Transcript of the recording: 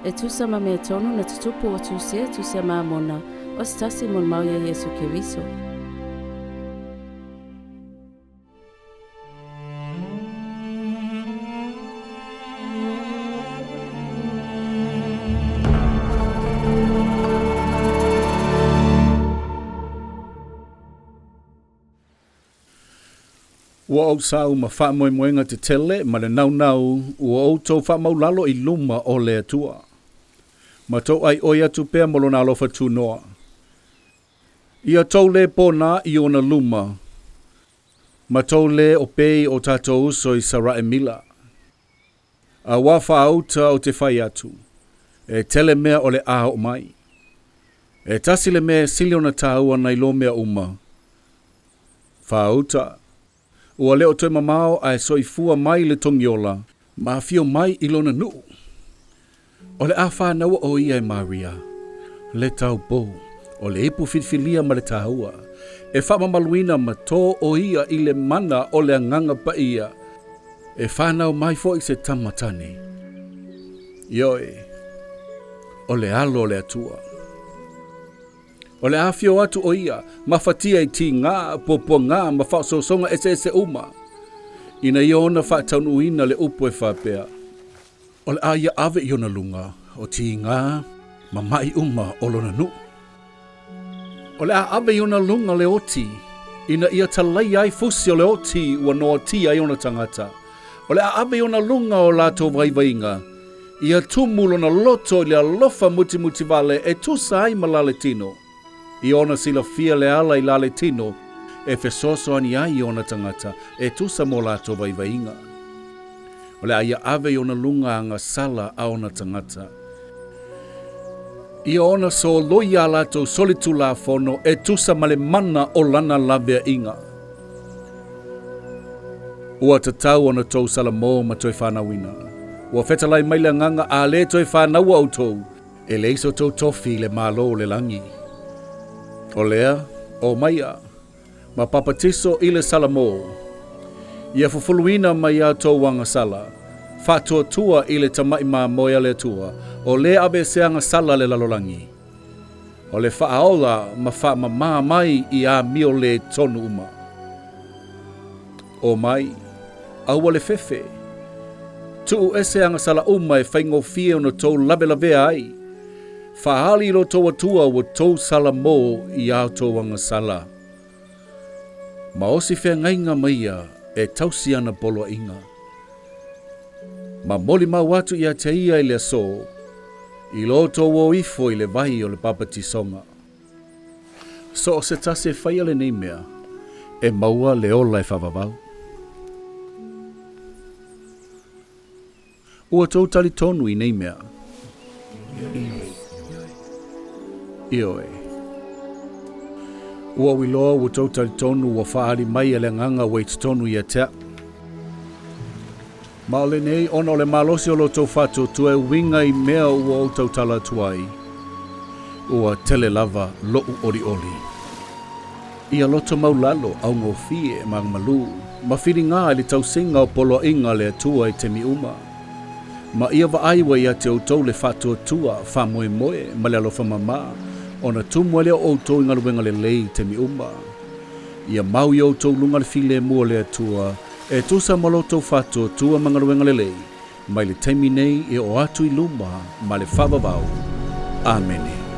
E tusa ma mea tonu na tutupu o Tusea, Tusea ma Amona, o se tasi molimau ia Iesu Keriso. Ua ou sau ma faamoemoega tetele ma le naunau ua outou faamaulalo i luma o le Atua, ma tou aioi atu pea ma Lona alofa tunoa. Ia tou lē pona i ona luma, ma tou lē opei o tatou uso i Saraemila. Auā faauta ou te fai atu, e tele mea o le a oo mai. E tasi le mea e sili ona tāua nai lo mea uma. Faauta, ua le o toe mamao ae soifua mai le Togiola ma afio mai i lona nuu. O le a fanaua o ia e Maria, le taupou, o le ipu filifilia ma le tāua, e faamamaluina ma tō o ia i le mana o le Agaga Paia, e fanau mai foi se tama tane. Ioe, o le Alo o le Atua. O le afio atu o ia, mafatia i tigā, puapuagā ma faaosoosoga eseese uma, ina ia ona faataunuuina le upu e faapea, O le a ia ave i ona luga o tigā ma maʻi uma o lona nuu. O le a ave i ona luga le oti, ina ia talaia ai fusi o le oti ua noatia ai ona tagata. O le a ave i ona luga o latou vaivaiga, ia tumu lona loto i le alofa mutimutivale e tusa ai ma la le tino. I ona silafia le ala i la le tino e fesoasoani ai i ona tagata e tusa mo latou vaivaiga. O le a ia ave i ona luga agasala a ona tagata. Ia ona soloia a latou solitulafono e tusa ma le mana o lana laveaiga. Ua tatau ona tou salamo ma toe fanauina. Ua fetalai mai le Agaga a le toe fanaua outou, e leai so tou tofi i le Malo o le lagi. O lea, omaia, ma papatiso i le salamo. Ia fufuluina mai a outou agasala, faatuatua i le Tamaʻi Mamoe a le Atua, o lē aveesea agasala a le lalolagi. O le faaola ma faamamā mai i amio lē tonu uma. Omai, aua le fefe. Tuu ese agasala uma e faigofie ona tou lavelavea ai. Faaali i lo tou Atua ua tou salamo i a outou agasala. Ma osi feagaiga ma ia e tausi ana poloaiga. Ma molimau atu ia te ia i le aso, i lo outou o ifo i le vai o le papatisoga. So o se tasi e faia lenei mea, e maua le ola e faavavau. Ua tou talitonu i nei mea? Ioe. Ua ou iloa ua tou talitonu ua faaali mai e le Agaga ua i totonu ia te au. Ma o lenei, ona o le malosi o lo outou faatuatua e uiga i mea ua ou tautala atu ai, ua tele lava loʻu ʻoliʻoli. Ia loto maulalo, augofie, ma malū, ma filigā i le tausiga o poloaiga a le Atua i taimi uma. Ma ia vaai ua ia te outou le faatuatua, faamoemoe, ma le alofa mamā, ona tumu ai lea o outou i galuega lelei i taimi uma. Ia mau i outou luga le filemu o le Atua, e tusa ma lo outou faatuatua ma galuega lelei, mai le taimi nei e oo atu i luma ma le faavavau. Amene.